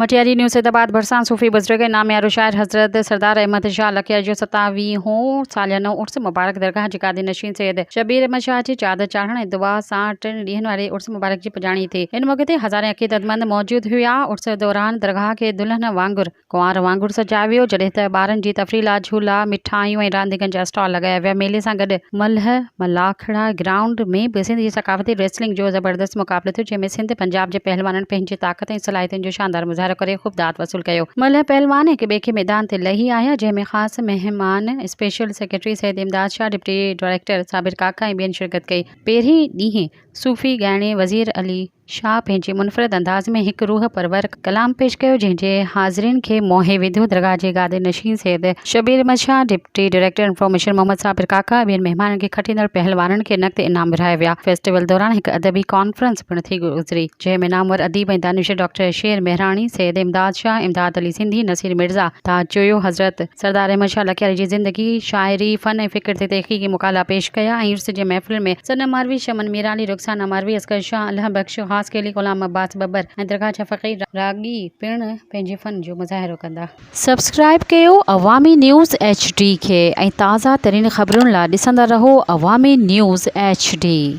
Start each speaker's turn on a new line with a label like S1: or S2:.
S1: مٽياري نيو سيد آباد ڀرسان صوفي بزرگ ۽ ناميارو شاعر حضرت سردار احمد شاهه لکيا جو ستاويهون ساليانو عرس مبارڪ درگاهه جي قاضي نشين سيد شبير احمد شاهه جي چادر چاڙهڻ ۽ دعا سان ٽن ڏينهن واري عرس مبارڪ جي پڄاڻي ٿي. ان موقعي تي هزارين عقيدتمند موجود هيا. عرس دوران درگاهه کي دلهن وانگر ڪنوار وانگر سجايو ويو، جڏهن ته ٻارن جي تفريح لاء جهولا، مٺايون ۽ رانديڪن جا اسٽال لڳايا ويا. ميلي سان گڏ ملهه ملاکڙا گرائونڊ ۾ به سنڌ جي ثقافتي ريسلنگ جو زبردست مقابلو ٿيو، جنهن ۾ سنڌ، پنجاب جي پهلوانن پنهنجي طاقت ۽ صلاحيتن جو شاندار مظاهرو ڪري خوب داد وصول ڪيو. ملهه پهلوان هڪ ٻئي کي ميدان تي لهي آيا، جنهن ۾ خاص مهمان special secretary Syed Imdad Shah, deputy director Sabir Kaka ۽ ٻين شرڪت ڪئي. پهرين ڏينهن صوفي ڳائڻي وزير علي شاهه پنهنجي منفرد انداز ۾ هڪ روح پرور ڪلام پيش ڪيو، جنهن جي حاضرين کي موهي وڌو. درگاهه جي گادي نشين Syed Shabbir Ahmed Shah, deputy director information Muhammad Sabir Kaka ۽ ٻين مهمانن کي کٽيندڙ پهلوانن کي نقد انعام ورهايا ويا. فيسٽيول دوران هڪ ادبي ڪانفرنس پڻ ٿي گذري، جنهن ۾ نامور اديب ۽ دانشور ڊاڪٽر شير مهراڻي، سيد امداد شاهه، امداد علي سنڌي، نصير مرزا، تاج جويو، حضرت سردار احمد شاهه لڪياري جي زندگي، شاعري، فن ۽ فڪر تي تحقيقي مقالا پيش ڪيا ۽ عرس جي محفلن ۾ صنم ماروي، شمن ميرالي، رخسانه ماروي، اصغر شاهه، الهه بخش خاصخيلي، غلام عباس ٻٻر ۽ درگاهه جا فقير راڳي پڻ پنهنجي فن جو مظاهرو ڪندا.
S2: سبسڪرائيب ڪيو عوامي نيوز ايڇ ڊي کي ۽ تازه ترين خبرن لا ڏسندا رهو عوامي نيوز ايڇ ڊي.